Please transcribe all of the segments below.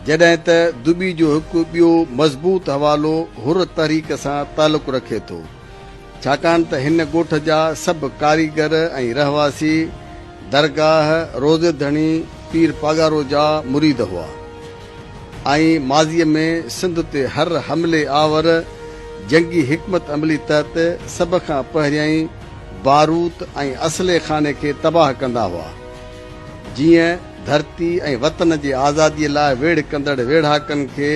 جڏهن ته دٻي جو هڪ ٻيو مضبوط حوالو حر تحريڪ سان تعلق رکي ٿو، ڇاڪاڻ ته هن ڳوٺ جا سڀ ڪاريگر ۽ رهواسي درگاهه روضي ڌڻي پير پاڳارو جا مريد هئا ۽ ماضيء ۾ سنڌ تي هر حملي آور جنگي حڪمت عملي تحت سڀ کان پهريائين باروت ۽ اسلحي خاني کي تباهه ڪندا هئا. جيئن ڌرتي ۽ وطن جي آزاديء لاء ويڙهه ڪندڙ ويڙهاڪن کي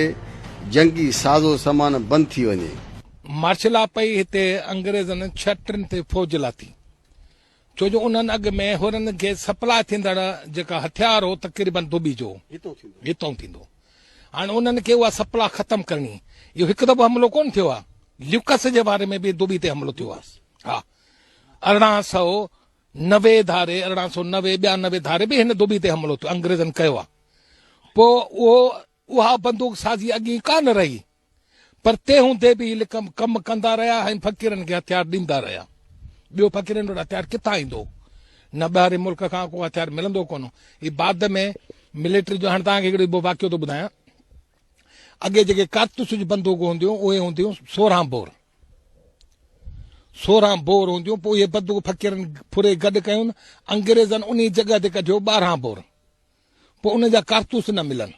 جنگي سازو سامان بند ٿي وڃي. مارشل لا پئي هتي انگريزن ڇهٽن تي فوج لاٿي ڇو جو انهن اڳ ۾ حرن کي سپلاء ٿيندڙ جيڪا هٿيار هو تقريبن دٻي جو هتون ٿيندو هاڻي انهن کي اها سپلاء ختم ڪرڻي اهو هڪ دفعو حملو ڪونه ٿيو آهي ليوڪس جي باري ۾ به دٻي تي حملو ٿيو آهي ها 1890 ڌاري، 1890، 92 ڌاري به هن دٻي تي حملو ٿيو، انگريزن ڪيو آ. پوء اهو اها بندوق سازي اڳي ڪا نه رهي، پر تنهن هوندي به هي لڪم ڪم ڪندا رهيا ۽ فقيرن کي هٿيار ڏيندا رهيا. ٻيو فقيرن وٽ هٿيار ڪٿان ايندو؟ نه ٻاهرين ملڪ کان ڪو هٿيار ملندو ڪونه. هي بعد ۾ ملٽري جو هاڻ توهان کي هڪڙو ٻيو واقعو ٿو ٻڌايان. اڳي جيڪي ڪارتوس جون بندوقون هونديون اهي هونديون 16 بور. 16 بور هونديون، پوء اهي بندوق فقيرن ڦري گڏ ڪيون، انگريزن انهي جڳهه تي ڪڍيو 12 بور، پوء انهن جا ڪارتوس نه ملن،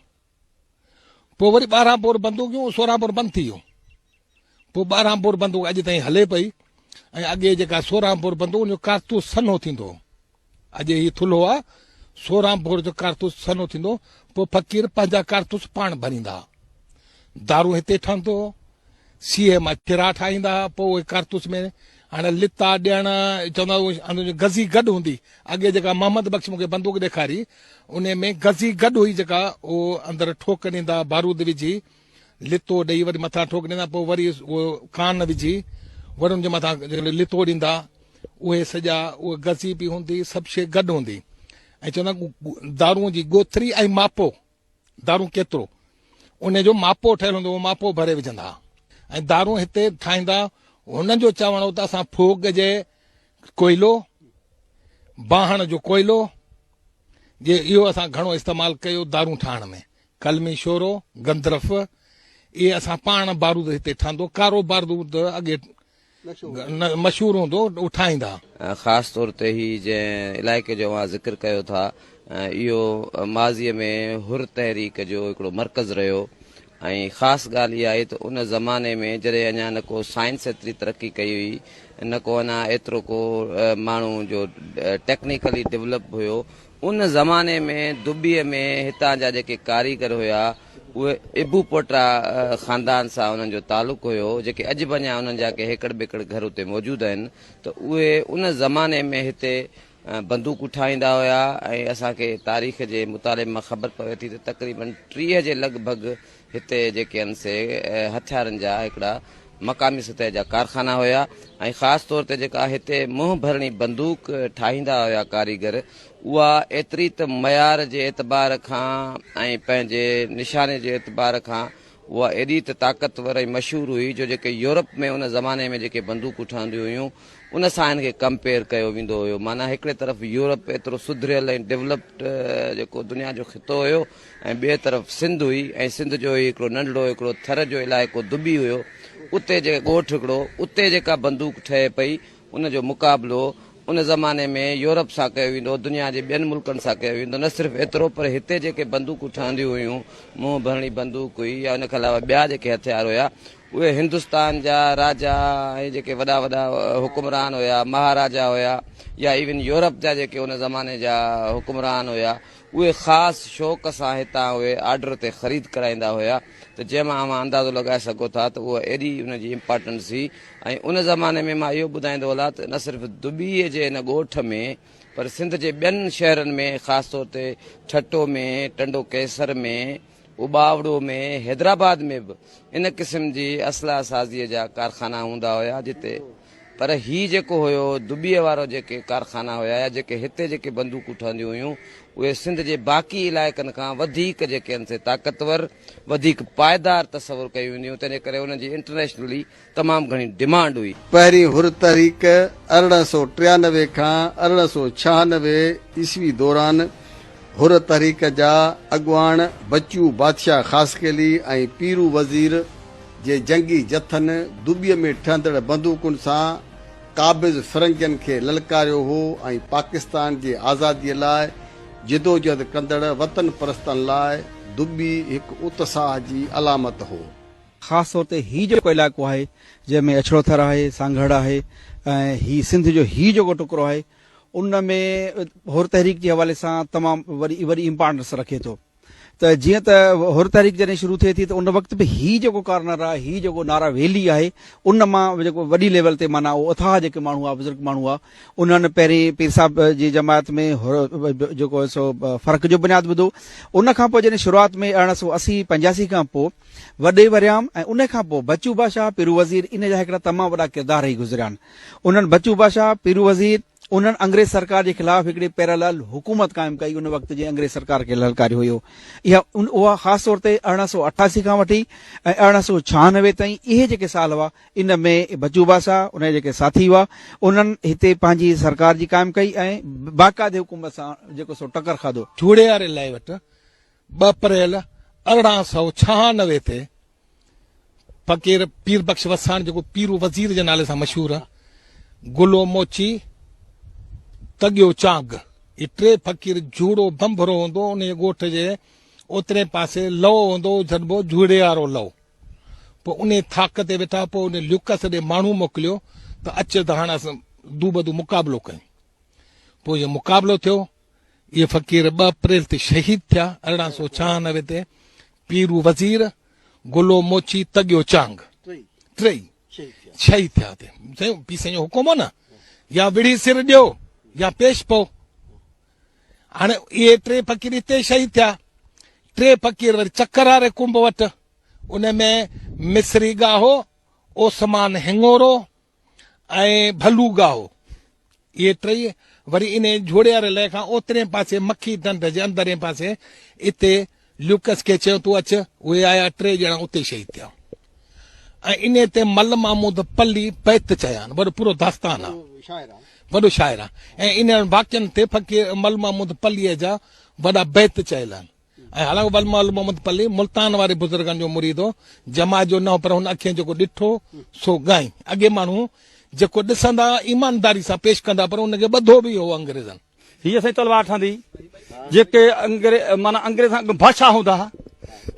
پوء وري 12 بور بندوقيون، 16 بور بند ٿي ويو، پوء 12 بور بندوق اڄ تائين هلي پئي ۽ اڳي جيڪا 16 بور بندوق ان جو ڪارتوس سنهو ٿيندو هو. اڄ هي ٿلهو آ، 16 بور جو ڪارتوس سنهو ٿيندو، پوء فقير پنهنجا ڪارتوس پاڻ ڀريندا ها. دارون هتي ٺهندو هو، سيهه مان ڇرا ٺاهيندا ها، پوء اهي ڪارتوس ۾ هاڻي لتا ڏيڻ چوندا هئا، گزي گڏ هوندي. اڳي جيڪا محمد بخش مون کي بندوق ڏيکاري، انهي ۾ گزي گڏ هئي جيڪا اهو اندر ٺوڪ ڏيندا، بارود وجهي، لتو ڏئي وري مٿان ٺوڪ ڏيندا، پوء وري اهو ڪان وجهي وري ان جي مٿان لتو ڏيندا. اهي سڄا اهي گزي به هوندي سڀ شيء گڏ هوندي ۽ چوندا دارون جي ڳوٿري ۽ ماپو دارون ڪيترو ان جو ماپو ٺهيل هوندو اهو ماپو ڀري وجهندا ۽ دارون هتي ٺاهيندا هنن جو چوڻ هو ته اسان ڦوڳ جي ڪوئلو باهڻ جو ڪوئلو جي اهو اسان گهڻو استعمال ڪيو دارون ٺاهڻ ۾ قلمي شورو گندرف اهي اسان پاڻ بارود هتي ٺهندو ڪارو بارود اڳي مشهور هوندو هو ٺاهيندا. خاص طور تي هي جنهن علائقي جو اوهان ذڪر ڪيو ٿا اهو ماضيء ۾ حر تحريڪ جو هڪڙو مرڪز رهيو ۽ خاص ڳالهه اها آهي ته ان زماني ۾ جڏهن اڃا نه ڪو سائنس ايتري ترقي ڪئي هئي نه ڪو اڃا ايترو ڪو ماڻهو جو ٽيڪنيڪلي ڊولپ هيو ان زماني ۾ دبئي ۾ هتان جا جيڪي ڪاريگر هيا اهي ابو پوٽا خاندان سان انهن جو تعلق هيو، جيڪي اڄ به اڃا انهن جا ڪي هيڪڙ ٻيڪڙ گهر اتي موجود آهن ته اهي ان زماني ۾ هتي بندوقون ٺاهيندا هيا ۽ اسان کي تاريخ جي مطالعي مان خبر پوي ٿي ته تقريبن 30 جي لڳ ڀڳ هتي جيڪي آهن سي هٿيارن جا هڪڙا مقامي سطح جا ڪارخانا هيا ۽ خاص طور تي جيڪا هتي منهن ڀرڻي بندوق ٺاهيندا هيا ڪاريگر اها ايتري ته معيار جي اعتبار کان ۽ پنهنجي نشاني جي اعتبار کان اها ايڏي ته طاقتور ۽ مشهور هئي جو جيڪي يورپ ۾ ان زماني ۾ جيڪي بندوقون ٺهنديون هيون ان سان هن کي ڪمپيئر ڪيو ويندو هيو معنيٰ هڪڙي طرف يورپ ايترو سڌريل ۽ ڊولپڊ جيڪو دنيا جو خطو هيو ۽ ٻئي طرف سنڌ هئي ۽ سنڌ جو هي هڪڙو ننڍڙو هڪڙو ٿر جو علائقو دٻي هيو اتي جيڪي ڳوٺ هڪڙو اتي جيڪا بندوق ٺهي پئي ان جو مقابلو ان زماني ۾ يورپ سان ڪيو ويندو هو دنيا جي ٻين ملڪن سان ڪيو ويندو نه صرف ايترو پر هتي جيڪي بندوقون ٺهنديون هيون منهن ڀرڻي بندوق هئي يا ان کان علاوه ٻيا جيڪي هٿيار هيا اهي هندستان جا راجا ۽ جيڪي وڏا وڏا حڪمران هيا مهاراجا هيا يا ايون يورپ جا جيڪي ان زماني جا حڪمران هيا اهي خاص شوق سان هتان اهي آرڊر تي خريد ڪرائيندا هيا ته جنهن مان اوهان اندازو لڳائي سگهو ٿا ته اها ايڏي ان جي امپارٽنس هئي ۽ ان زماني ۾ مان اهو ٻڌائيندو هلان ته نه صرف دٻيء جي ان ڳوٺ ۾ پر سنڌ جي ٻين شهرن ۾ خاص طور تي ٺٽو ۾، ٽنڊو قيصر ۾، اٻاوڙو ۾، حيدرآباد ۾ به ان قسم جي اسلحه سازيء جا ڪارخانا هوندا هيا جتي پر هي جيڪو هيو دٻيء وارو جيڪي ڪارخانا هيا يا جيڪي هتي جيڪي بندوقون ٺهنديون هيون اهي سنڌ جي باقي علائقن کان وڌيڪ جيڪي آهن سي طاقتور وڌيڪ پائيدار تصور ڪيون وينديون هيون تنهنجي ڪري انهن جي انٽرنيشنلي تمام گهڻي ڊمانڊ هئي. پهرين حر تحريڪ 1893 کان 1896 عيسوي دوران حر تحريڪ جا اڳواڻ بچو بادشاهه خاصخيلي ۽ پيرو وزير جي جنگي جٿن دٻيء ۾ ٺهندڙ بندوقن سان قابض فرنگين کي للڪاريو هو ۽ پاڪستان جي آزاديء لاء جدوجهد ڪندڙ وطن پرستن لاء دٻي هڪ اتساهه جي علامت هو. خاص طور تي هي جيڪو علائقو آهي جنهن ۾ اڇڙو ٿر آهي، سانگهڙ آهي ۽ هي سنڌ جو هي جيڪو ٽڪرو آهي ان ۾ حر تحريڪ جي حوالي سان تمام وڏي وڏي امپارٽنس رکي ٿو ته جيئن ته حر تحريڪ جڏهن شروع ٿئي ٿي ته ان وقت به هي جيڪو ڪارنر آهي هي جيڪو نارا ويلي آهي ان مان جيڪو وڏي ليول تي معنيٰ اهو اٿاهه جيڪي ماڻهو هئا بزرگ ماڻهو هئا انهن پهرين پير صاحب جي جماعت ۾ جيڪو سو فرق جو بنياد وڌو ان کان پوء جڏهن شروعات ۾ 1880 85 کان پوء وڏي وريام ۽ ان کان پوء بچو بادشاهه پيرو وزير ان جا هڪڙا تمام وڏا ڪردار رهي گذريا آهن انهن بچو بادشاهه، پيرو وزير، انهن انگريز سرڪار جي خلاف هڪڙي پيرالل حڪومت قائم ڪئي ان وقت جي انگريز سرڪار کي للڪاريو هيو. اها اها خاص طور تي 1888 کان وٺي ۽ 1896 تائين اهي جيڪي سال هئا ان ۾ بچو بادشاهه ان جا جيڪي ساٿي هئا انهن هتي پنهنجي سرڪار جي قائم ڪئي ۽ باقاعدي حڪومت سان جيڪو سو ٽڪر کاڌو. جوڙياري لئي وٽ 2 اپريل 1896 تي فقير پير بخش وساڻ جيڪو پيرو وزير جي نالي سان مشهور آ، گلو موچي، تڳيو چانگ، اهي ٽي فقير جهوڙو ڀنڀرو هوندو هو، انهيء ڳوٺ جي اترئين پاسي لئو هوندو هو، سڏبو جهوڙيارو لئو. پوء انهيء ٿاڪ تي ويٺا، پوء ان ليوڪس ڏي ماڻهو موڪليو ته اچ ته هاڻ اسان دوبدو مقابلو ڪيون. پوء اهو مقابلو ٿيو، اهي فقير 2 اپريل تي شهيد ٿيا، 1896 تي پيرو وزير، گلو موچي، تڳيو چانگ ٽيئي شهيد ٿيا. تي سائين پير سائين جو حڪم هو نه، يا وڙهي سر ڏيو يا پيش پئو. هاڻي اهي ٽي فقير اتي شهيد ٿيا. ٽي فقير وري چڪر واري ڪنب وٽ، ان ۾ مصري ڳاهو، عثمان هڱورو ۽ ڀلو ڳاهو، اهي ٽئي وري انهي جهوڙياري لئه کان اترئين پاسي مکي ڍنڍ جي اندرئين پاسي اتي ليوڪس کي چيو تون اچ، اهي آيا ٽي ڄڻا اتي شهيد ٿيا ۽ انهي تي مل محمود پلي بيت چيا آهن، وڏو پورو داستان آهي، وڏو شاعر آهي ۽ انهن واقعن تي فقير مل محمود پليء جا وڏا بيت چيل آهن. ۽ حالانڪ ول مول محمد پلي ملتان واري بزرگن جو مريد هو، جماعت جو نه هو پر هن اکين جيڪو ڏٺو سو ڳائين. اڳي ماڻهو جيڪو ڏسندا هئا ايمانداري سان پيش ڪندا پر ان کي ٻڌو به هو انگريزن. هي اسان جي تلوار ٺهندي جيڪي انگريز معنيٰ انگريز اڳ بادشاهه هوندا ها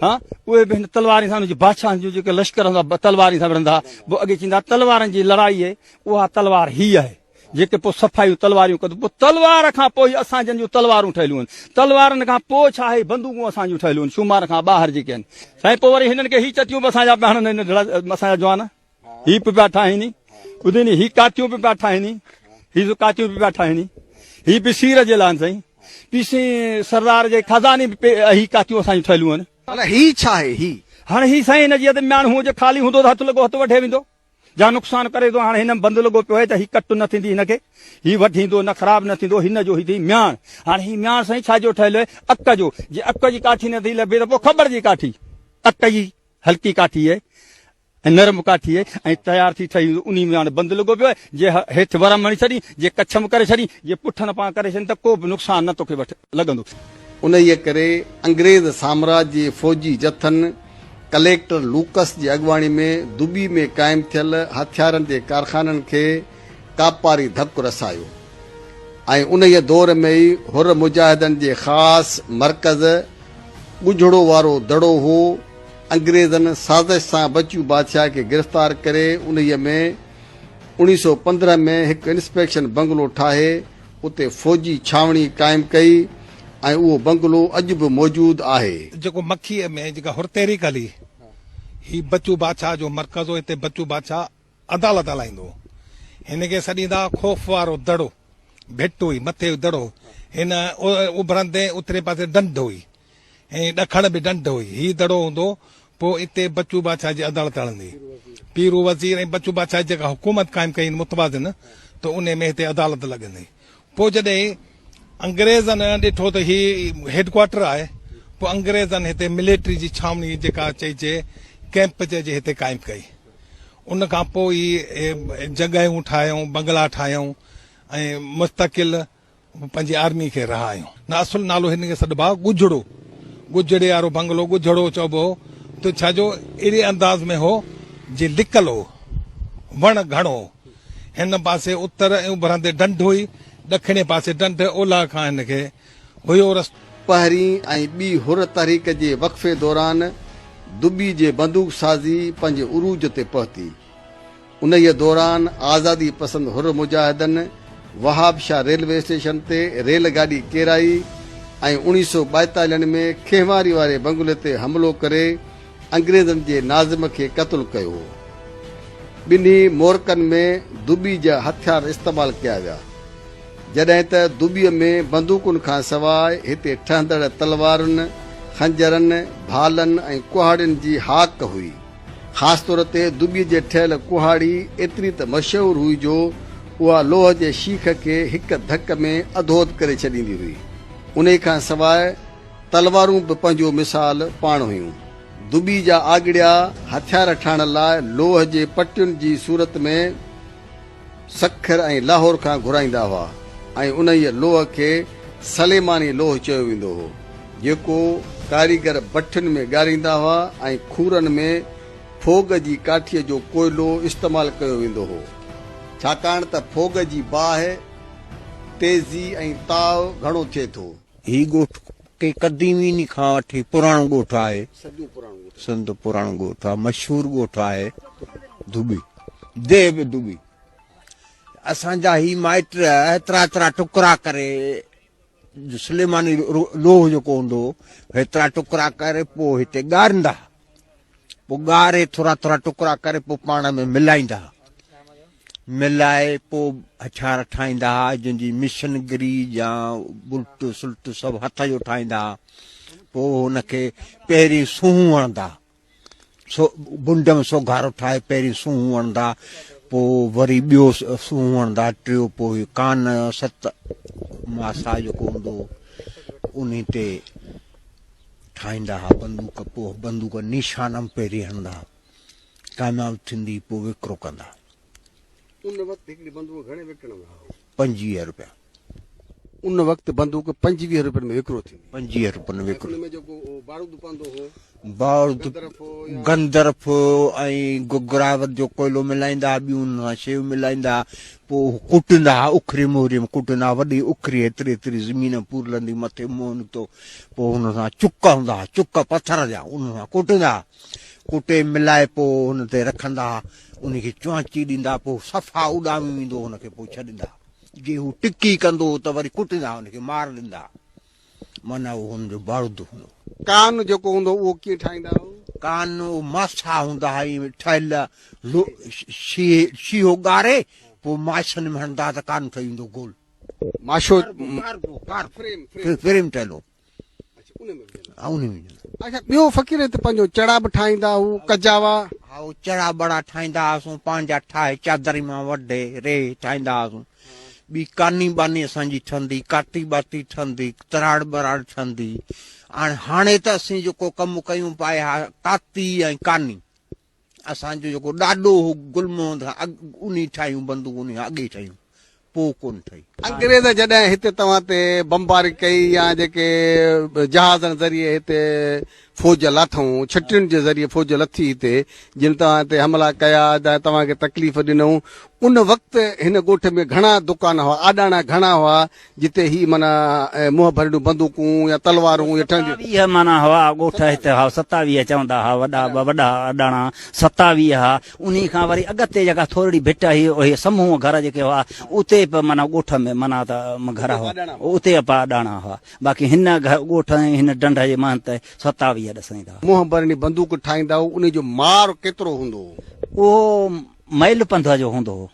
ها اهي به هن تلوارين سان انهن جي بادشاهن جو جيڪي لشڪر هوندا تلوارين سان وڙهندا ها پوء اڳي چيندا تلوارن جي لڙائي اها تلوار هي آهي. جيڪي پوء صفايون تلواريون ڪندو پوء تلوار کان پوء اسان جن جون تلوارون ٺهيلون آهن تلوارن کان پوء ڇا آهي بندوقون اسان جون ٺهيلون آهن شمار کان ٻاهر جيڪي آهن سائين پوء وري هنن کي هي چتيون به اسان جا پيا هڻن ننڍڙا اسان جا جوان هي به پيا ٺاهين ٻڌي ني هي ڪاتيون به پيا ٺاهين هي سو ڪاتيون به پيا ٺاهين هي به سير جي لاء سائين پيسي سردار جي خزاني به هي ڪاتيون اسان جون ٺهيلون آهن. هاڻي هي ڇا آهي هي؟ هاڻي هي سائين هن جي اڌ مياڻ هو جي خالي هوندو ته هٿ لڳو هٿ وڍي ويندو. جا نقصان ڪري ٿو هاڻ هن ۾ بند لڳو پيو آهي ته هي ڪٽ نه ٿيندي هن کي هي وڍيندو نه خراب نه ٿيندو هن جو هي ٿي مياڻ هاڻ هي مياڻ سائين ڇا جو ٺهيل آهي اڪ جو جي اڪ جي ڪاٺي نه ٿي لڀي ته پوء کٻڙ جي ڪاٺي اڪ جي هلڪي ڪاٺي آهي ۽ نرم ڪاٺي آهي ۽ تيار ٿي ٺهي ويندو انهي ۾ هاڻ بند لڳو پيو آهي جي هيٺ ورم هڻي ڇڏين جي ڪڇ ۾ ڪري ڇڏين جي پٺن پان ڪري ڇڏين ته ڪو به نقصان نه توکي وٺ لڳندو. انهيء ڪري انگريز سامراج جي فوجي جٿن ڪليڪٽر لوڪس جي اڳواڻي ۾ دٻي ۾ قائم ٿيل هٿيارن جي ڪارخانن کي ڪاپاري ڌڪ رسايو ۽ انهيء دور ۾ ئي حر مجاهدن جي خاص مرڪز ڳجهڙو وارو دڙو هو. انگريزن سازش سان بچو بادشاهه کي گرفتار ڪري انهيء ۾ 1915 ۾ هڪ انسپيڪشن بنگلو ٺاهي اتي فوجي ڇانوڻي قائم ڪئي ۽ اهو بنگلو اڄ به موجود آهي. جيڪو مکيء ۾ جيڪا حر تحريڪ هلي، هي بچو بادشاهه جو مرڪز هو، هتي بچو بادشاهه عدالت هلائيندو هو. هن کي سڏيندا هئا خوف وارو دڙو. ڀٽ هئي، مٿي دڙو هو. هن اڀرندي اترين پاسي ڍنڍ هئي ۽ ڏکڻ به ڍنڍ هئي. هي دڙو هوندو هو، پوء اتي بچو بادشاهه جي عدالت هلندي. پيرو وزير ۽ بچو بادشاهه جيڪا حڪومت قائم ڪئي متوازن ته انهي ۾ هتي عدالت لڳندي. پوء جڏهن انگريزن ڏٺو ته هي هيڊ ڪوارٽر آهي، پوء انگريزن هتي ملٽري جي ڇانوڻي جيڪا چئجي ڪئمپ چئجي هتي قائم ڪئي. ان کان پوء ئي جڳهيون ٺاهيائون، بنگلا ٺاهيائون ۽ مستقل. پنهنجي آرمي کي رهايون. نه اصل نالو هن کي سڏبا ڳجهڙو، ڳجهڙي وارو بنگلو ڳجهڙو چئبو هو ته ڇا جو اهڙي انداز ۾ هو جي لڪل هو، وڻ گهڻو هو. هن پاسي اتر ۽ اڀرندي ڍنڍ هئي، ڏکڻي پاسي ڍنڍ، اولهه کان هن کي هيو رستو. پهرين ۽ ٻي حر تحريڪ جي وقفي دوران دٻي جي بندوق سازي پنهنجي عروج تي پهتي. انهيء دوران آزادي پسند حر مجاهدن وهاب شاهه ريلوي اسٽيشن تي ريل گاڏي ڪيرائي ۽ اوڻيهه سئو ٻائيتاليهن ۾ کينواري واري بنگلي تي حملو ڪري انگريزن جي ناظم کي قتل ڪيو هو. ٻنهي معرڪن ۾ دٻي جا هٿيار استعمال ڪيا ويا. جڏهن ته دٻيء ۾ بندوقن کان سواء هتي ٺهندڙ تلوارن، خنجرن، ڀالن ۽ ڪهاڙين جي هاڪ هئي. خاص طور تي دٻيء جي ٺهيل ڪهاڙي ايتري ته مشهور هئي جو اها لوهه جي شيخ کي هڪ ڌڪ ۾ اڌو اڌ ڪري ڇڏيندي هئي. انهيء کان سواء تلوارون به پنهنجو مثال پاڻ هيون. دٻي جا آڳڙيا هٿيار ٺاهڻ لاء لوهه جي پٽين جي صورت ۾ سکر ۽ لاهور کان گهرائيندا هئا ۽ انهيء لوهه کي سليماني لوهه چيو ويندو هو، جيڪو ڪاريگر بٺين ۾ ڳاريندا هئا ۽ کورن ۾ ڦوڳ جي ڪاٺيء جو ڪوئلو استعمال ڪيو ويندو هو. ڇاڪاڻ ته ڦوڳ جي باهه تيزي ۽ تاء گهڻو ٿئي ٿو. هي ڳوٺ ڪي قديمين کان وٺي پراڻو ڳوٺ آهي. سنڌ پراڻو ڳوٺ آهي، مشهور ڳوٺ آهي ڌوٻي، ديهه به ڌوٻي. اسان جا هي مائٽ هيترا هيترا ٽڪرا ڪري سليماني لوهه جيڪو هوندو هو هيترا ٽڪرا ڪري پوء هتي ڳاريندا ها. پوء ڳاري ٿورا ٿورا ٽڪرا ڪري پوء پاڻ ۾ ملائيندا ها. ملائي پوء هٿيار ٺاهيندا ها جن جي مشن گري يا بلٽ سلٽ سڀ هٿ جو ٺاهيندا ها. پوء هن کي پهرين سونهون هڻندا ها. سو بنڊ ۾ سوگهارو ٺاهي پهرين سونهون هڻندا پوء وري ٻيو سونهون هڻندا ٽيو پوء ڪان ست ماسا جيڪو هوندو هو انهي تي ٺاهيندا ها بندوق پوء بندوق نشان ۾ پهرين هڻندا ها ڪامياب ٿيندي پوء وڪرو ڪندا. ان وقت هڪڙي بندوق گهڻي وڪڻندا هئا؟ 25 روپيا. ان وقت بندوق 25 روپين ۾ وڪرو ٿيندي. 25 روپين ۾ وڪرو. ۽ ان ۾ جيڪو بارود پوندو هو. بارود گندرف ۽ گگراوت جو ڪوئلو ملائيندا ها، ٻيون ان سان شيون ملائيندا ها، پوء اهو ڪٽيندا ها، اکري موري ۾ ڪٽيندا ها، وڏي اکري هيتري هيتري زمين ۾ پورلندي مٿي منهن نڪتو، پوء ان سان چڪ هوندا ها، چڪ پٿر جا، ان سان ڪٽيندا ها، ڪٽي ملائي پوء ان تي رکندا ها، ان کي چونچي ڏيندا، پوء صفا اڏامي ويندو هو، ان کي پوء ڇڏيندا ها. جي هو ٽڪي ڪندو هو ته وري ڪٽيندا هئا، ان کي مار ڏيندا ها. معنيٰ اهو هن جو بارود هوندو هو. ڪان جيڪو هوندو هو اهو ڪيئن ٺاهيندا هئا؟ ڪان اهو ماسا هوندا هئا ائين ٺهيل شيهو ڳاري پوء ماسن ۾ هڻندا هئا ته ڪان ٺهي ويندو گول. ماشو ڪاربو فريم ٺهيل هو. اڇا ٻيو فقير هت پنهنجو چڙا به ٺاهيندا هو ڪجاوا. هائو چڙا ٻڙا ٺاهيندا هئاسون پنهنجا ٺاهي چادري مان وڍي ريهي ٺاهيندا هئاسون ٻي ڪاني ٻاني اسان جي ٺهندي ڪاتي ٻاتي ٺهندي تراڙ ٻراڙ ٺهندي هاڻي هاڻي ته اسين جيڪو ڪم ڪيون پيا اها ڪاتي ۽ ڪاني اسان جو جيڪو ڏاڏو هو گل محمد کان اڳ انهي ٺاهيون بندوقون انهي کان اڳي ٺهيون پوء ڪونه ٺهي. انگريز جڏهن هتي توهان تي بمباري ڪئي يا جيڪي جهازن ذريعي هتي فوج لاٿئون ڇٽين جي ذريعي فوج لٿي هتي جن توهان تي حملا ڪيا يا توهان کي تڪليف ڏنئون ان وقت هن ڳوٺ ۾ گهڻا دڪان هئا آڏاڻا گهڻا هئا جتي هي معنيٰ منهن ڀريون بندوقون يا تلوارون اهي ٺهنديون. 27 معنيٰ هئا ڳوٺ هتي هئا 27 چوندا هئا وڏا وڏا اڏاڻا 27 هئا انهي کان وري اڳتي جيڪا ٿورڙي ڀٽ هئي اهي سمهون گهر جيڪي هئا اتي به معنيٰ ڳوٺ ۾ معنيٰ ته گهر هئا اتي به اڏاڻا هئا باقي هن ڳوٺ ۽ هن ڍنڍ جي منهن تي 27 ڏسائيندا هئا. منهن ڀرڻي بندوق ٺاهيندا هئا انهي جو مار ڪيترو هوندو هو؟ اهو ميل پنڌ جو هوندو هو.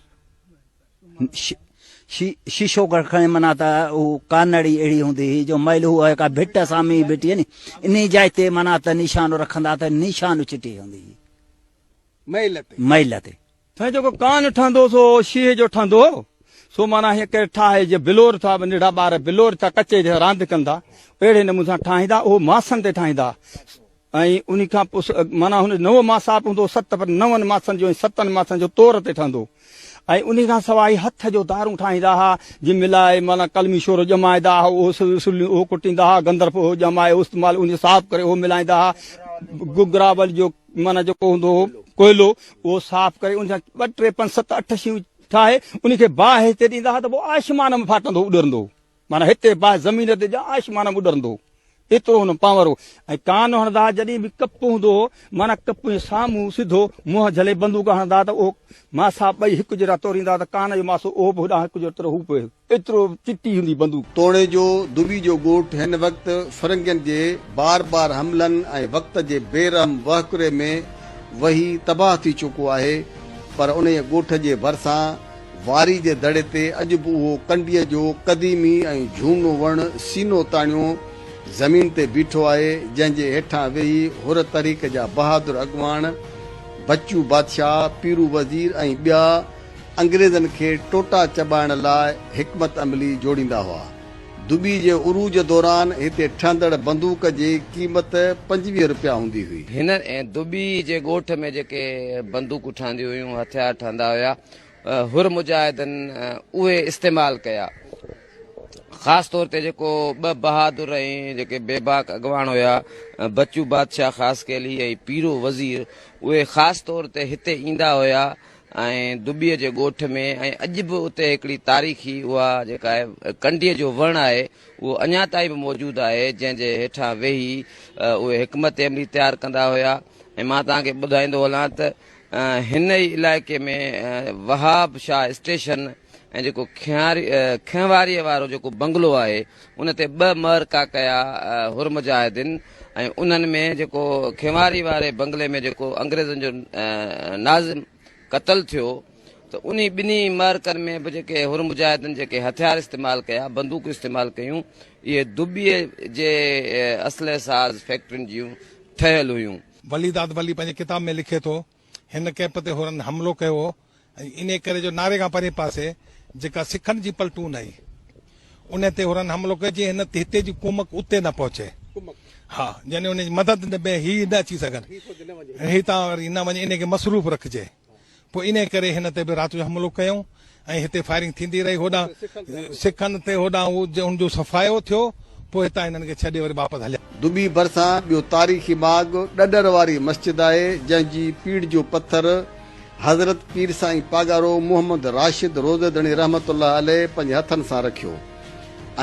شيشو کڻي معنيٰ ته هو ڪانڙي اهڙي هوندي هئي جو مئل هو ڪا ڀٽ سامهين بيٺي هئي ني انهي جاء تي معنيٰ ته نشانو رکندا ته نشانو چٽي هوندي هئي مئل تي. مئل تي. سائين جيڪو ڪان ٺهندو سو شيهي جو ٺهندو هو سو معنيٰ هيئن ڪري ٺاهي جيئن بلور ٿا ننڍڙا ٻار بلور ٿا ڪچي جي راند ڪن ٿا اهڙي نموني سان ٺاهيندا اهو ماسن تي ٺاهيندا ۽ انهي کان پوء معنيٰ هن نو ماسا به هوندو ست پر نون ماسن جو ۽ ستن ماسن جو تور تي ٺهندو. ۽ انهي کان سواء هٿ جو دارون ٺاهيندا ها، جن ملائي معنيٰ قلمي شورو ڄمائيندا ها، اهو سليون اهو ڪٽيندا ها، گندرف اهو ڄمائي استعمال انهي صاف ڪري اهو ملائيندا ها، گگراول جو معنيٰ جيڪو هوندو هو ڪوئلو اهو صاف ڪري ان سان ٻه ٽي پنج ست اٺ شيون ٺاهي انهي کي باهه تي ڏيندا ها ته پوء آسمان ۾ ڦاٽندو هو اڏرندو هو. معنيٰ هتي باهه زمين تي جا آسمان ۾ اڏرندو هو. ايترو هن پانور هو ۽ ڪان هڻندا ها جڏهن به ڪپ هوندو هو معنيٰ ڪپ ائين سامهون سڌو منهن جهلي بندوق هڻندا ها ته اهو ماسا ٻئي هڪ جهڙا توريندا ها ته ڪان جو ماسو اهو به هوڏانهن هڪ جيترو هو به ايترو چٽي هوندي بندوق. توڻي جو دٻي جو ڳوٺ هن وقت فرنگين جي بار بار حملن ۽ وقت جي بي رحم وهڪري ۾ وهي تباهه ٿي چڪو آهي پر انهيء ڳوٺ جي ڀرسان واري جي دڙي تي اڄ به اهو ڪنڊيء جو قديمي ۽ جهونو وڻ سينو تاڻيو زمين تي بيٺو آهي، جنهن جي هيٺان ويهي حر تحريڪ جا بهادر اڳواڻ بچو بادشاهه، پيرو وزير ۽ ٻيا انگريزن کي ٽوٽا چٻائڻ لاء حڪمت عملي جوڙيندا هئا. دٻي جي عروج دوران هتي ٺهندڙ بندوق جي قيمت 25 رپيا هوندي هئي. هن دٻي جي ڳوٺ ۾ جيڪي بندوقون ٺهنديون هيون، هٿيار ٺهندا هيا، حر مجاهدن اهي استعمال ڪيا. خاص طور تي جيڪو ٻه بهادر ۽ جيڪي بيباڪ اڳواڻ هيا، بچو بادشاهه خاصخيلي ۽ پيرو وزير، اهي خاص طور تي هتي ايندا هيا ۽ دٻيء جي ڳوٺ ۾ ۽ اڄ به اتي هڪڙي تاريخي اها جيڪا آهي ڪنڊيء جو وڻ آهي اهو اڃا تائين به موجود آهي جنهن جي هيٺان ويهي اهي حڪمت عملي تيار ڪندا هيا ۽ مان توهان کي ٻڌائيندو هلان ته هن ئي علائقي ۾ وهاب شاهه اسٽيشن ۽ جيڪو کهنواريء وارو جيڪو بنگلو آهي ان تي ٻه معرڪا ڪيا حر مجاهدين ۽ انهن ۾ جيڪو کهنواري واري بنگلي ۾ جيڪو انگريزن جو ناظم قتل ٿيو ته انهي ٻنهي معرڪن ۾ به جيڪي حر مجاهدن جيڪي هٿيار استعمال ڪيا بندوقون استعمال ڪيون اهي دٻيء جي اسلحه ساز فيڪٽرين جون ٺهيل هيون. ولي داد ولي پنهنجي ڪتاب ۾ لکي ٿو، هن ڪئمپ تي حرن حملو ڪيو هو ۽ انهيء ڪري جو ناري کان پرئين پاسي جيڪا سکن جي پلٽون هئي، انهيء تي حرن حملو ڪيو جيئن هن هتي جي ڪومڪ اتي نه پهچي. ها، يعني انهيء جي مدد ۾ هي نه اچي سگهن. هتان وري نه وڃي، انهيء کي مصروف رکجي. پوء انهيء ڪري هن تي به رات جو حملو ڪيائون ۽ هتي فائرنگ ٿيندي رهي. هوڏانهن سکن تي هوڏانهن هو ان جو صفايو ٿيو، پوء هتان هنن کي ڇڏي وري واپس هليا. دٻي ڀرسان ٻيو تاريخي ماڳ ڏڏر واري مسجد آهي، جنهن جي پيڙهه جو پٿر حضرت پير سائين پاڳارو محمد راشد روضيڌڻي رحمة الله عليه پنهنجي هٿن سان رکيو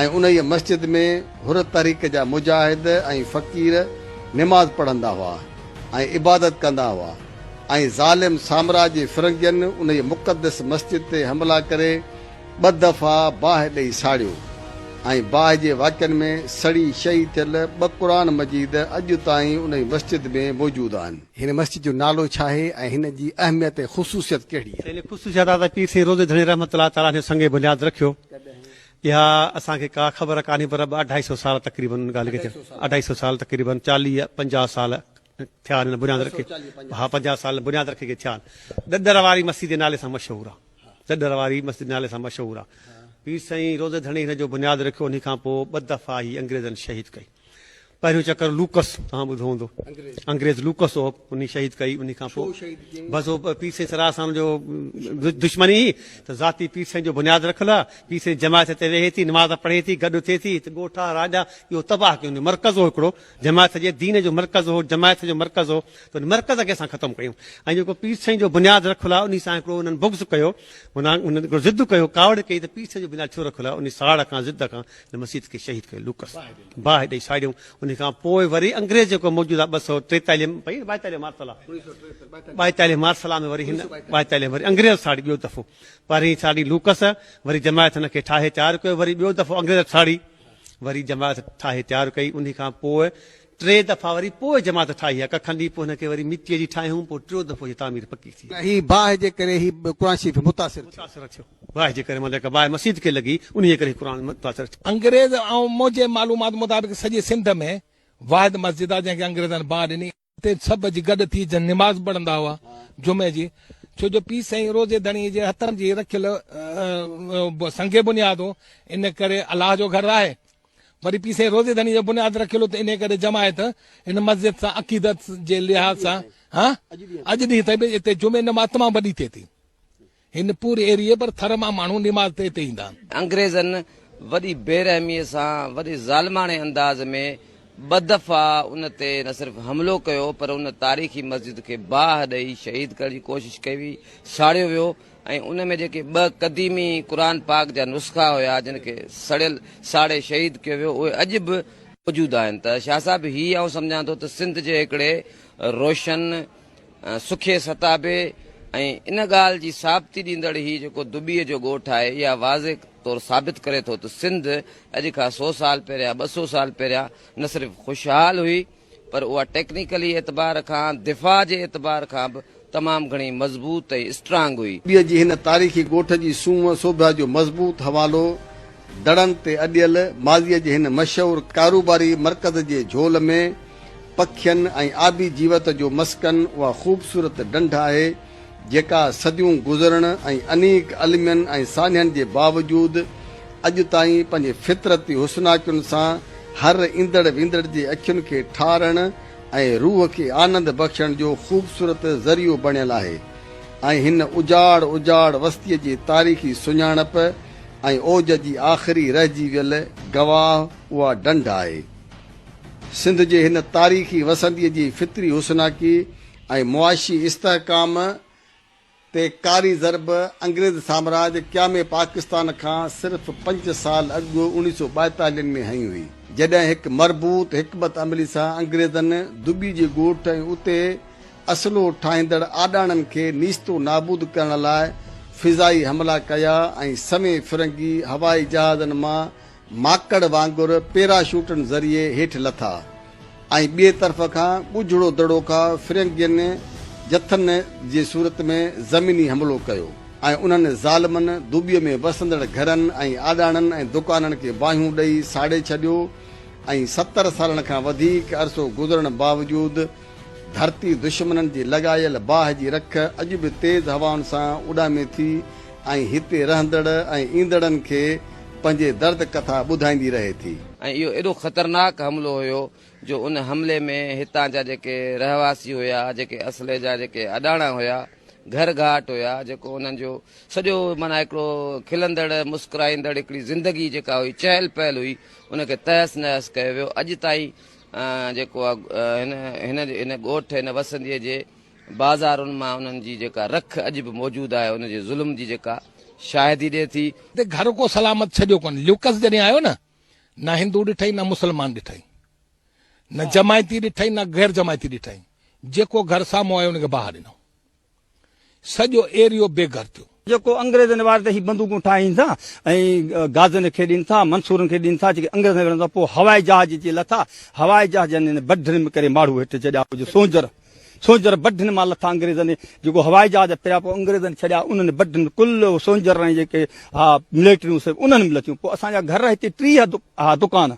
۽ انهيء مسجد ۾ حر تحريڪ جا مجاهد ۽ فقير نماز پڙهندا هئا ۽ عبادت ڪندا هئا ۽ ظالم سامراجي فرنگين انهيء مقدس مسجد تي حملا ڪري ٻه دفعا باهه ڏئي ساڙيو ۽ باهه جي واقعن ۾ سڙي شهيد ٿيل ٻه قرآن مجيد اڄ تائين انهي مسجد ۾ موجود آهن. هن مسجد جو نالو ڇا آهي ۽ هن جي اهميت ۽ خصوصيت ڪهڙي آهي؟ ان جي خصوصيت آهي ته پير سائين روضي ڌڻي رحمة الله تعالٰي هن جو سنگ بنياد رکيو. اها اسان کي ڪا خبر ڪانهي پر ٻه اڍائي سئو سال تقريبن ان ڳالهه کي ٿيا. اڍائي سئو سال تقريبن چاليهه پنجاهه سال ٿيا آهن هن بنياد رکي. ها پنجاهه سال بنياد رکي کي ٿيا آهن. ڏڏر واري مسجد جي نالي سان مشهور آهي. ڏڏر واري مسجد نالي سان مشهور آهي. پير سائين روضي ڌڻي هن جو بنياد رکيو انهي کان پوء ٻه دفعا هي انگريزن شهيد ڪئي. پهريون چڪر لوڪس توهان ٻڌو هوندو انگريز لوڪس هو انهي شهيد ڪئي انهي کان پوء بس هو پير سائين سراء سان جو دشمني هئي ته ذاتي پير سائين جو بنياد رکيل آهي پير سائين جماعت هتي ويهي ٿي نماز پڙهي ٿي گڏ ٿئي ٿي هت ڳوٺ آ راڄ آ اهو تباهه ڪيو مرڪز هو هڪڙو جماعت جي دين جو مرڪز هو جماعت جو مرڪز هو ته ان مرڪز کي اسان ختم ڪيون ۽ جيڪو پير سائين جو بنياد رکيل آهي انهي سان هڪڙو انهن بغض ڪيو انهن هڪڙو ضد ڪيو ڪاوڙ ڪئي ته پير سائين جو بنياد ڇو رکيل آهي انهي ساڙ کان ضد کان هن مسيت کي شهيد ڪيو لوڪس باهه ڏئي ساڙيون انهي کان پوء وري انگريز جيڪو موجوده 243 پئي 42 مارشل لا 42 مارشل لا ۾ وري هن 42 وري انگريز ساڙي ٻيو دفعو پهرين ساڙي لوڪس وري جماعت هن کي ٺاهي تيار ڪيو وري ٻيو دفعو انگريز ساڙي وري جماعت ٺاهي تيار ڪئي انهي کان پوء ٽي دفعا وري پوء جماعت ٺاهي آ ڪکن ڏينهن پوء هن کي وري مٽيء جي ٺاهيون پوء ٽيون دفعو هي تعمير پڪي ٿي. هي باهه جي ڪري هي قرآن شريف متاثر ٿيو. متاثر ٿيو باهه جي ڪري معنيٰ جيڪا باهه مسجد کي لڳي انهيء ڪري هي قرآن متاثر ٿيو. انگريز ۽ منهنجي معلومات مطابق سڄي سنڌ ۾ واحد مسجد آ جنهن کي انگريزن باهه ڏني. اتي سڀ اچي گڏ ٿي جن نماز پڙهندا هئا جمعي جي ڇو جو پير سائين روضي ڌڻي جي هٿن جي رکيل سنگ بنياد هو ان ڪري الله جو گهر آهي وري پير سائين روضي ڌڻي جو بنياد رکيل هو ته انهي ڪري جماعت ان مسجد سان عقيدت جي لحاظ سان ها اڄ ڏينهن تائين به اتي جمعي نماز تمام وڏي ٿئي ٿي. هن پوري ايريي پر ٿر مان ماڻهو نماز تي هتي ايندا آهن. انگريزن وڏي بيرحميء سان وڏي ظالماڻي انداز ۾ ٻه دفعا ان تي نه صرف حملو ڪيو پر ان تاريخي مسجد کي باهه ڏئي شهيد ڪرڻ جي ڪوشش ڪئي وئي، ساڙيو ويو ۽ ان ۾ جيڪي ٻه قديمي قرآن پاڪ جا نسخا هيا جن کي سڙيل ساڙي شهيد ڪيو ويو اهي اڄ به موجود آهن ته شاهه صاحب هي آئون سمجهان ٿو ته سنڌ جي هڪڙي روشن سکي ستابي ۽ ان ڳالهه جي ثابتي ڏيندڙ هي جيڪو دٻيء جو ڳوٺ آهي اها واضح طور ثابت ڪري ٿو ته سنڌ اڄ کان سو سال پهريان 200 سال پهريان نه صرف خوشحال هئي پر اها ٽيڪنيڪلي اعتبار کان دفاع جي اعتبار کان به تمام گهڻي مضبوط ۽ اسٽرانگ هئي. دٻيء جي هن تاريخي ڳوٺ جي سونهن سوڀيا جو مضبوط حوالو دڙن تي اڏيل ماضيء جي هن مشهور ڪاروباري مرڪز جي جهول ۾ پکين ۽ آبي جيوت جو مسڪن اها خوبصورت ڍنڍ آهي، جيڪا صديون گذرڻ ۽ انيڪ المين ۽ سانحن جي باوجود اڄ تائين پنهنجي فطرتي حسناڪين سان هر ايندڙ ويندڙ جي اکين کي ٺارڻ ۽ روح کي آنند بخشڻ جو خوبصورت ذريعو بڻيل آهي ۽ هن اجاڙ اجاڙ وستيء جي تاريخي سڃاڻپ ۽ اوج جي آخري رهجي ويل گواهه اها ڍنڍ آهي. سنڌ جي هن تاريخي وسنديء جي فطري حسناڪي ۽ معاشي استحڪام تي ڪاري ضرب انگريز سامراج قيام پاڪستان کان صرف پنج سال اڳ اوڻيهه سو ٻائيتاليهن ۾ هنئي هئي، جڏهن هڪ مربوط حڪمت عملي سان انگريزن دٻي جي ڳوٺ ۽ اتي اسلحو ٺاهيندڙ آڏاڻن کي نيست و نابود ڪرڻ لاء فضائي حملا ڪيا ۽ سوين فرنگي هوائي جهازن مان ماڪڙ وانگر پيراشوٽن ذريعي هيٺ لٿا ۽ ٻئي طرف کان ڳجهڙو دڙو کا فرنگين جٿن جي صورت ۾ زميني حملو ڪيو ۽ انهن ظالمن دوٻيء ۾ وسندڙ گهرن ۽ آڏاڻن ۽ دڪانن کي باهيون ڏئي ساڙي ڇڏيو ۽ 70 سالن کان وڌيڪ عرصو گذرڻ باوجود ڌرتي دشمنن جي لڳايل باهه جي رک اڄ به تيز هوائن سان اڏامي ٿي ۽ هتي رهندڙ ۽ ايندڙن کي پنهنجي درد ڪٿا ٻڌائيندي رهي ٿي. ۽ اهو ايڏو خطرناڪ حملو هيو جو ان حملي ۾ هتان جا جيڪي رهواسي هيا، جيڪي اصلي جا جيڪي اڏاڻا هيا، گهر گهاٽ هيا، جيڪو انهن جو سڄو معنيٰ هڪڙو کلندڙ مسڪرائيندڙ هڪڙي زندگي جيڪا هئي، چهل پهل هئي، ان کي تهس نهس ڪيو ويو. اڄ تائين جيڪو آ هن هن هن ڳوٺ هن وسنديء جي بازارن مان انهن جي جيڪا رک اڄ به موجود آهي ان جي ظلم جي جيڪا شاهدي ڏئي ٿي. تي گهر ڪو سلامت ڇڏيو ڪونه. ليوڪس جڏهن آيو نه، نه هندو ڏٺائين نه مسلمان ڏٺائين، نه جماعتي ڏٺائين نه غير جماعتي ڏٺائين، جيڪو گهر سامهون آيو ان کي باهه ڏنائون. سڄو ايريو بي گهر ٿيو. جيڪو انگريزن واري ته هي بندوقون ٺاهين ٿا ۽ غازين کي ڏين ٿا، منصورن کي ڏين ٿا، جيڪي انگريزن وڙهن ٿا، پوء هوائي جهاز اچي لٿا، هوائي جهازن هن بڍن ۾ ڪري ماڙهو هيٺ ڇڏيا، پوء جو سونجر، سونجر بڍن مان لٿا انگريزن، جيڪو هوائي جهاز ڦريا پوء انگريزن ڇڏيا، انهن بڍن ڪل سونجر ۽ جيڪي ها ملٽريون سڀ انهن ۾ لٿيون، پوء اسان جا گهر هتي 30 ها دڪان.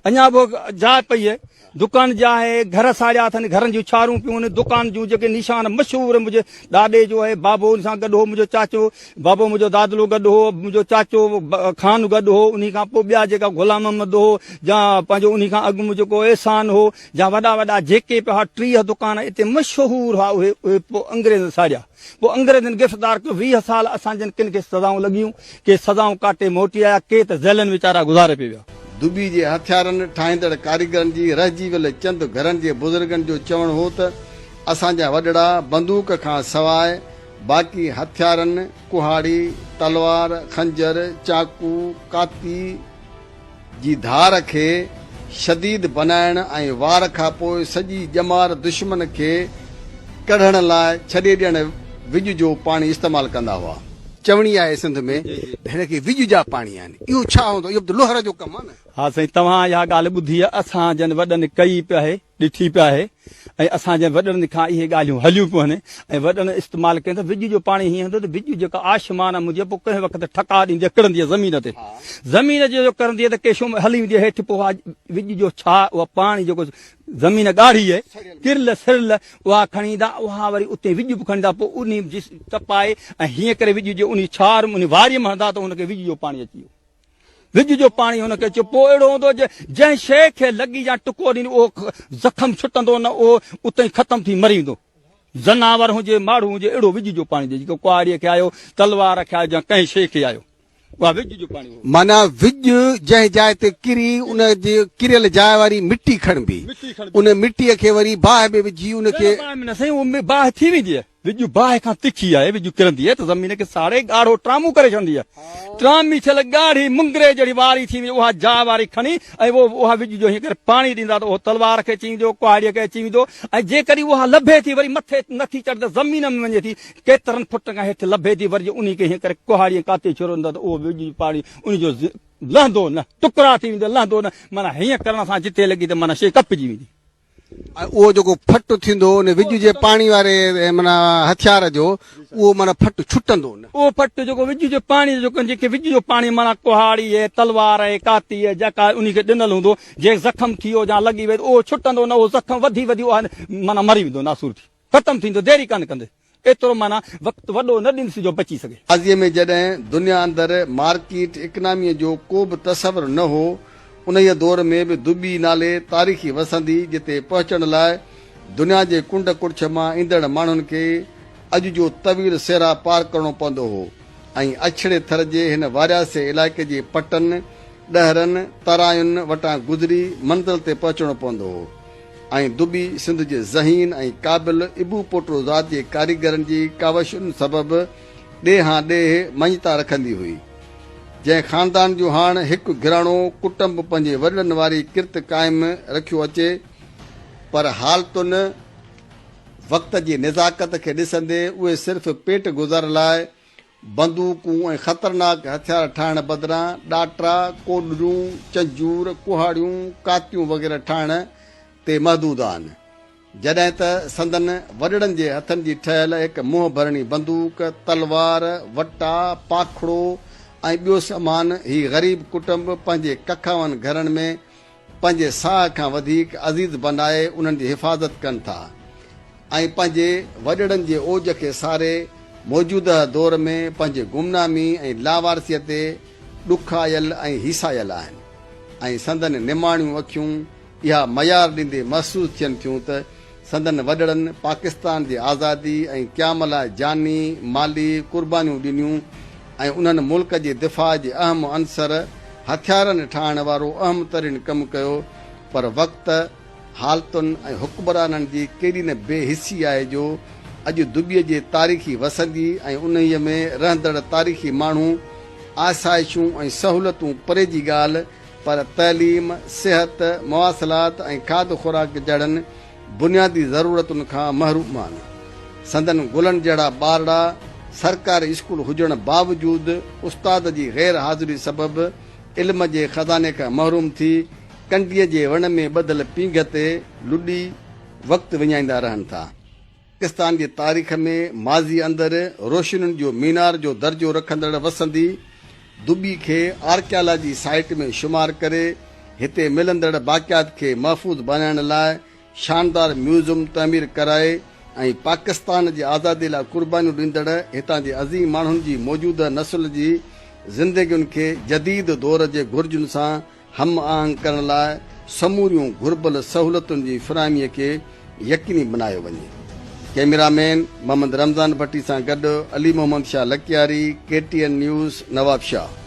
اڃا به جاء پئي آهي، دڪان جا آهي، گهر ساڙيا اٿن، گهرن جون ڇارون پيون آهن، دڪان جون جيڪي نشان مشهور منهنجي ڏاڏي جو آهي، بابو ان سان گڏ هو، منهنجو چاچو بابو منهنجو دادلو گڏ هو، منهنجو چاچو خان گڏ هو، انهي کان پوء ٻيا جيڪا غلام محمد هو يا پنهنجو انهي کان اڳ منهنجو ڪو احسان هو يا وڏا وڏا جيڪي به هئا 30 دڪان اتي مشهور هئا اهي اهي پوء انگريزن ساڙيا. پوء انگريزن گرفتار ڪيو، 20 سال اسان جن ڪن کي سزائون لڳيون، ڪي سزائون ڪاٽي موٽي آيا، ڪي ته جيلن ويچارا گذاري پئي ويا. دٻي جي هٿيارن ٺاهيندڙ ڪاريگرن جي رهجي ويل چند گهرن جي بزرگن جو چوڻ هو ته اسان جا وڏڙا بندوق کان سواء باقي هٿيارن ڪهاڙي، تلوار، خنجر، چاقو، ڪاتي، جي ڌار کي شديد بنائڻ ۽ وار کانپوء سڄي ڄمار دشمن کي ڪڙهڻ لاء ڇڏي ڏيڻ وڄ جو پاڻي استعمال ڪندا هئا. چوڻي آهي سنڌ ۾ ته هن کي وڄ جا پاڻي آهن. اهو ڇا هوندو؟ اهو به ته لوهر جو ڪم آهي نه. ها سائين توهان اها ڳالهه ٻڌي آهي اسان جن وڏن ڪئي پئي آهي. ڏٺي پيا آهي ۽ اسان جي وڏڙن کان اهي ڳالهيون هليون پيون آهن ۽ وڏڙن استعمال ڪيون ته وڄ جو پاڻي هيئن هوندو ته وڄ جيڪا آشمان هوندي آهي پوء ڪنهن وقت ٺڪاء ڏيندي آهي ڪرندي آهي زمين تي زمين جي جو ڪرندي آهي ته ڪيشو هلي ويندي آهي هيٺ پوء اها وڄ جو ڇا اها پاڻي جيڪو زمين ڳاڙهي آهي ڪرل سرل اها کڻي ايندا اها وري اتي وڄ به کڻي ايندا پوء انهي جي تپائي ۽ هيئن ڪري وڄ جي انهي ڇار انهي واري ۾ هڻندا ته ان کي وڄ جو پاڻي اچي ويو. وڄ جو پاڻي هن کي اچيو. پوء اهڙو هوندو جو جنهن شيء کي لڳي يا ٽڪو ڏيندي اهو زخم ڇٽندو نه اهو اتي ئي ختم ٿي مري ويندو. زناور هجي، ماڙهو هجي، اهڙو وڄ جو پاڻي ڏي، جيڪو ڪهاڙيء کي آيو، تلوار کي آيو يا ڪنهن شيء کي آيو، اها وڄ جو پاڻي هو. معنيٰ وڄ جنهن جاء تي ڪري، ان جي ڪريل جاء واري مٽي کڻبي. ان مٽيء کي وري باهه ۾ وجهي ان کي. باهه ۾ نه سائين، اهو باهه ٿي ويندي آهي. وڄ باهه کان تکي آهي، وڄ ڪرندي آهي ته زمين کي ساڙي ڳاڙهو ٽرامون ڪري ڇڏندي آهي. ٽرامي ٿيل ڳاڙهي منگري جهڙي واري ٿي ويندي، اها جاء واري کڻي ۽ اهو اها وڄ جو هيئن ڪري پاڻي ڏيندا ته اهو تلوار کي اچي ويندو، ڪهاڙيء کي اچي ويندو ۽ جيڪڏهن اها لڀي ٿي وري مٿي نٿي چڙهي ته زمين ۾ وڃي ٿي، ڪيترن فٽن کان هيٺ لڀي ٿي وري جي انهي کي هيئن ڪري ڪهاڙي ۽ ڪاتي ڇورو ڏيندا ته اهو وڄ جو پاڻي انهي جو لهندو نه، ٽڪرا ٿي ويندو، لهندو نه، معنيٰ هيئن ڪرڻ سان جتي لڳي ته معنيٰ شيء ڪپجي ويندي. ۽ اهو جيڪو ڦٽ ٿيندو ان وڄ جي پاڻي واري معنيٰ هٿيار جو اهو معنيٰ ڦٽ ڇٽندو نه. اهو ڦٽ جيڪو وڄ جي پاڻي جو جيڪي وڄ جو پاڻي معنيٰ ڪهاڙي اهي تلوار اهي ڪاتي اهي جيڪا انهي کي ڏنل هوندو جي زخم ٿي ويو يا لڳي وئي ته اهو ڇٽندو نه اهو زخم وڌي وڌي اها معنيٰ مري ويندو ناسور ٿي ختم ٿيندو ديري ڪانه ڪندي ايترو معنيٰ وقت وڏو نه ڏيندس جو بچي سگهي. ماضيء ۾ جڏهن دنيا اندر مارڪيٽ اڪناميء جو ڪو به تصور نه هو، انهيء دور ۾ به دٻي نالي تاريخي وسندي جتي پهچڻ لاء دنيا جي ڪنڊ ڪڙڇ مان ايندڙ ماڻهن کي اڄ جو طويل صحرا پار ڪرڻو پوندو هو ۽ اڇڙي ٿر جي هن وارياسي علائقي جي پٽن، ڏهرن، تراين وٽان گذري منزل تي پهچڻو پوندو هو ۽ دٻي سنڌ جي ذهين ۽ قابل ابو پوٽو ذات جي ڪاريگرن جي ڪاوشن سبب ڏيهان ڏيهه مڃتا رکندي هئي. جنهن خاندان جو هاڻ هڪ گهراڻو ڪٽنب پنهنجي وڏڙن واري ڪرت قائم رکيو اچي پر حالتن، وقت جي نزاڪت کي ڏسندي اهي صرف پيٽ گذر لاء بندوقون ۽ خطرناڪ هٿيار ٺاهڻ بدران ڏاٽا، ڪوڏريون، چنجور، ڪهاڙيون، ڪاتيون وغيره ٺاهڻ تي محدود آهن. جڏهن ته سندن وڏڙن جي هٿن جي ٺهيل هڪ منهن ڀرڻي بندوق، تلوار، وٽا، پاکڙو ۽ ٻيو سامان هي غريب ڪٽنب پنهنجي ڪکاون گهرن ۾ پنهنجي ساهه کان وڌيڪ عزيز بنائي انهن جي حفاظت ڪن ٿا ۽ پنهنجي وڏڙن جي اوج کي ساري موجوده دور ۾ پنهنجي گمنامي ۽ لاوارثيء تي ڏکايل ۽ هيسايل آهن ۽ سندن نماڻيون اکيون اها ميار ڏيندي محسوس ٿين ٿيون ته سندن وڏڙن پاڪستان جي آزادي ۽ قيام لاء جاني، مالي قربانيون ڏنيون ۽ انهن ملڪ جي دفاع جي اهم عنصر هٿيارن ٺاهڻ وارو اهم ترين ڪم ڪيو پر وقت، حالتن ۽ حڪمرانن جي ڪيڏي نه بي حسي آهي جو اڄ دٻيء جي تاريخي وسندي ۽ انهيء ۾ رهندڙ تاريخي ماڻهو آسائشون ۽ سهولتون پري جي ڳالهه پر تعليم، صحت، مواصلات ۽ کاڌ خوراڪ جهڙن بنيادي ضرورتن کان محروم آهن. سندن گلن جهڙا ٻارڙا سرڪاري اسڪول هجڻ باوجود استاد جي غير حاضري سبب علم جي خزاني کان محروم ٿي ڪنڊيء جي وڻ ۾ ٻڌل پينگهه تي لڏي وقت وڃائيندا رهن ٿا. پاڪستان جي تاريخ ۾ ماضي اندر روشنين جو مينار جو درجو رکندڙ وسندي دٻي کي آرڪيالاجي سائيٽ ۾ شمار ڪري هتي ملندڙ باقيات کي محفوظ بڻائڻ لاء شاندار ميوزم تعمير ڪرائي ۽ پاڪستان جي آزادي لاء قربانيون ڏيندڙ هتان جي عظيم ماڻهن جي موجوده نسل جي زندگين کي جديد دور جي گهرجن سان هم آهنگ ڪرڻ لاء سموريون گهربل سهولتن جي فراهمي کي يقيني بنايو وڃي. ڪئميرا مين محمد رمضان ڀٽي سان گڏ Ali Muhammad Shah Lakyari, K T N news, Nawabshah.